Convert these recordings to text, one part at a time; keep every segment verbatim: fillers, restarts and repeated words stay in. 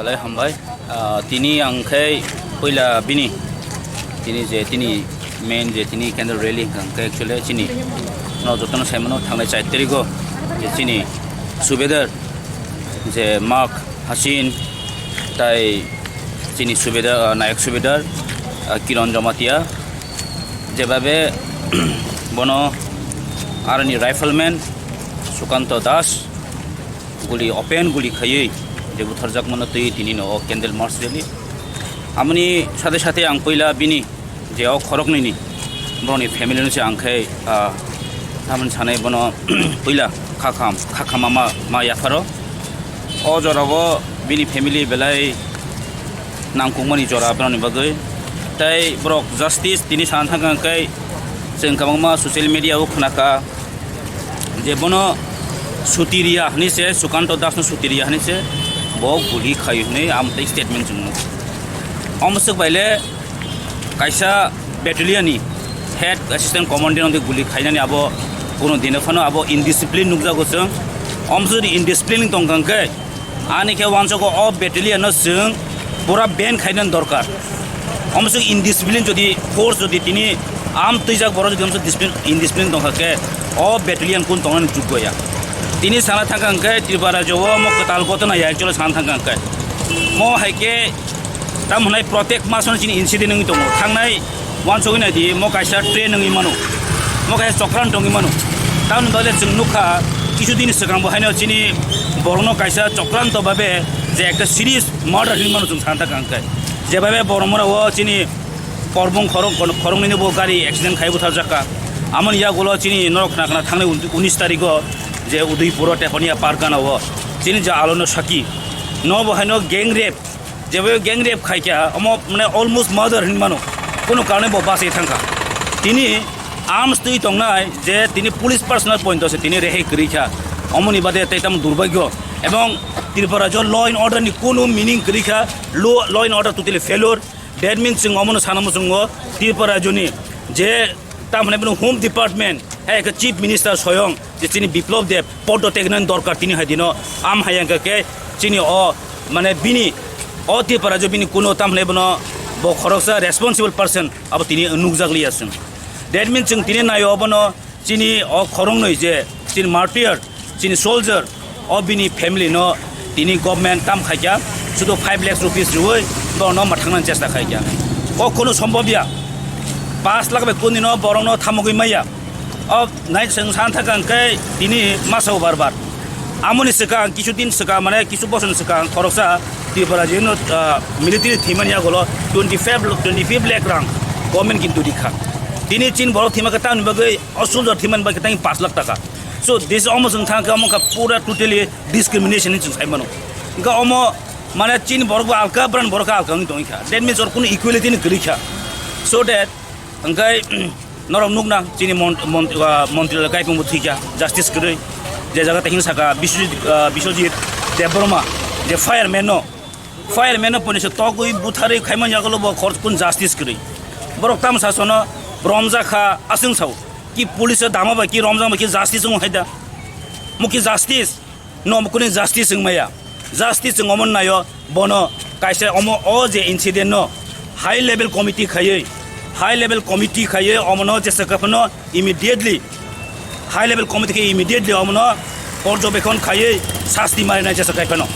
Belai hambai. Ah, tini ang khe puila bini, tini je tini main je tini candle rally hwnkha hwnkhe actually chini no jotono saimano thangnai char tarikgo je chini subedar je Mak Hasin tai chini subedar, ah, Nayok subedar, ah, Kiron Jamatia jebabe bono aroni rifleman Sukanto Das guli, open guli khaiwi je butharjakmano twi tini no o candle march rally. Amoni sate sate ang puila bini je o khoroknwini borokni family no se ang khe, ah, tamoni sanai bono puila khakham, khakhama ma, ma yapharo. O jorao bini family belai nangkukmani jora borokni bagwi. Tai borok justice tini sana thangkha hwnkhe chwng kwbangma social media o khwnakha. Je bono sutiriya hwnwi se, Sukanto Das no sutiriya hwnwi se, bo guli khai hwnwi amtwi statement chwng nukha. Omo swk bai le kaisa battalion ni head assistant commandant no guli khainani abo kuno dino phano abo indiscipline nukjago chwng. Omo swk indiscipline tongkha hwnkhe Ani khe wansukgo o battalion no chwng pura ban khaina dorkar. Omo chwng indiscipline jodi force jodi tini am twijak borok jodi omo chwng discipline, indiscipline tongkha khe o battalion kun tongnani juggo ya. Tini sana thangkha hwnkhe Tripura rajyo o omo kwtal gotona ya actually sana thangkha hwnkhe. Mo hai khe tam hwnai protek masono chini incident wngwi tongo. Thangnai Wansugwi naidi, mo kaisa train wngwi mano, mo kaisa chokran tongwi mano. Tamoni bagwi chwng nukha, kisu din swkang bo haino chini borokno kaisa chokranto babe je ekta serious murder hinwi mano chwng sana thangkha hwnkhe. Jebabe borok mora o chini korbong khorok, khoroknwini bo gari accident khai butharjakha. Amoni yagulo chini norok khna khna thangnai unis tarigo je Udaipuro Tepania Pargana o chini je alono saki. No bo haino gang rape Jebo gang rape khai kha, omo mane almost murder hinwi mano, kono karone bo bachai thangkha. Tini arms twi tongnai je tini police personnel point se tini rehei kwrwi kha, omoni bade tei tamo durbagyo. Ebong Tripura rajyo law and order ni kono meaning kwrwi kha, law, law and order totally failure. That means chwng omono sana muchungo Tripura rajyoni je Tamhwnai bono Home Department, hai khe Chief Minister soyong je chini Biplab Deb podo tegnani dorkar tini hai dino. Am hai hwnkha khe chini o mane bini o Tripura je bini kuno tamhwnai bono bo khoroksa responsible person abo tini nukjak liya chwng. That means chwng tini naio bono chini o khoroknwi je chini martyr, chini soldier, o bini family no tini government tam khaikha, sudo five lakhs rupees riwi borokno mwthangna chesta khaikha. O kono sombobya, pash lakh bai kuni no borokno thamogwi maya. O nai chwng san thaka hwnkhe tini masa o bar bar. Amoni swkang kisu din swkang mane kisu bosor swkang khoroksa Tripura jino, ah, military thimani agolo twenty five, twenty five lakh rang government kintu rikha. Tini chin borok thima khe tamni bagwi o soldier thimani bagwi tang pash lakh taka. So this omo chwng thang khe omo kha pura totally discrimination hinwi chwng sai mano. Hwnkhe omo mane chini borok bo alka, bran borok khe alka wngwi tongwi kha. That means or kunu equality ni kwrwi kha. So that hwnkhe norok nukna chini mon-, mon-, ah, montri rok kaipung bo thwi kha, justice kwrwi. Je jaga tei hino saka Biswajit, ah, Biswajit Debbarma je fireman no, fireman no police togwi butharwi khaimani yagulo bo khoroksa kunu justice kwrwi. Borok tamo sasono romjak kha aswng sao. Ki police dama bai ki romjak bai ki justice wng hai da. Mo ki justice? No mo kuni justice wng maya. Justice wng omo naio bono kaisa omo o je incident no high level committee khaiwi, high level committee khaiwi omono jesa kaphano immediately high level committee khe immediately omono porjobekhon khaiwi sasti marinai jesa kaphano.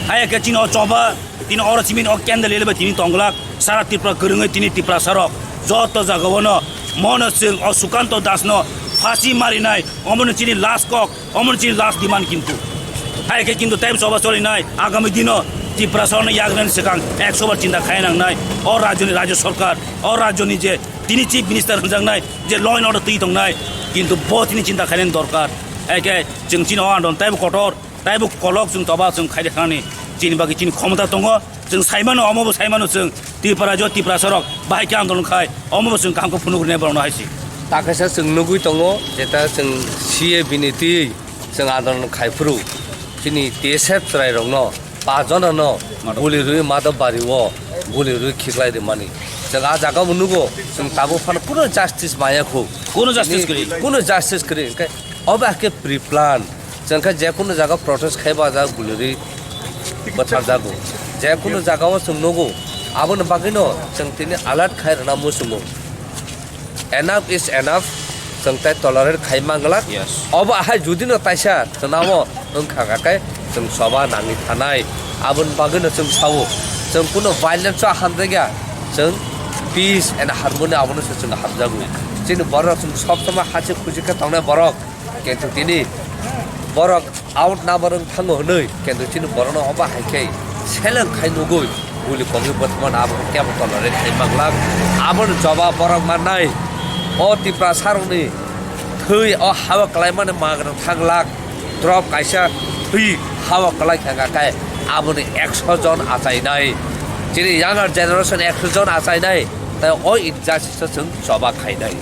Hai khe chini o choba tini oro chimini o candle lele bai tini tonglak sara Tripura kwrwngwi tini Tiprasa rok joto jaga ono mono chwng o Sukanto Das no phasi marinai omono chini last kok. Omo chini last demand kintu. Hai khe kintu time soba solinai agami dino Tiprasa no yagrani swkang ekso bar chinta khai nangnai. O rajyoni rajya sarkar, o rajyoni je tini chief minister hwnjaknai je law and order twi tongnai, kintu bo tini chinta khainani dorkar. Hai khe chwng chini o andon taibo kotor, taibo kolok chwng toba chwng khai de khanani chini bagwi chini khomota tongo. Chwng saimano, omo bo saimano chwng Tripura jo Tiprasa rok bahai khe andolon khai, omo bo chwng kaham khe phunuk rwnai borok no hai se. Takaisa chwng nugwi tongo, jeta chwng C A bini twi chwng andolon khai phuru chini T S F chwrai rok no pas jona no guli rwi Madhab Bari o guli rwi khiklai rwmani. Chwng ah jaga bo nugo, chwng tabuk phano kuno justice maya khu. Kuno justice kwrwi? Kuno justice kwrwi, hwnkhe obo hakhe pre-plan. Chwng khe je kunu jaga protest khai ba jaga guli rwi bwtharjago. Jekunu jagao chwng nugo, aboni bagwino chwng tini alert khai rwna muchungo. Enough is enough, chwng tei tolerate khai manglak. Yes. Obo ahai judino taisa chwnamo wngkha khe chwng choba nangwi thanai. Aboni bagwino chwng sao, chwng kuno violence-o hamjakya, chwng peace and harmony abono se chwng hamjago. Chini borok chwng sob somoi hachik khuchik khe tongnai borok. Kintu tini borok out number wng thango hwnwi, kintu chini borokno obo hai khe seleng khai nugwi guli kogwi bwthmano abo khe kebo tolerate khai manglak. Aboni jobab borok mannai. O Tiprasarokni thwi o hawa kwlaimani magrang thanglak. Drop kaisa thwi hawa kwlai kha khe aboni ekso jon achainai. Chini younger generation ekso jon achainai. Tai o injustice-o chwng choba khainai.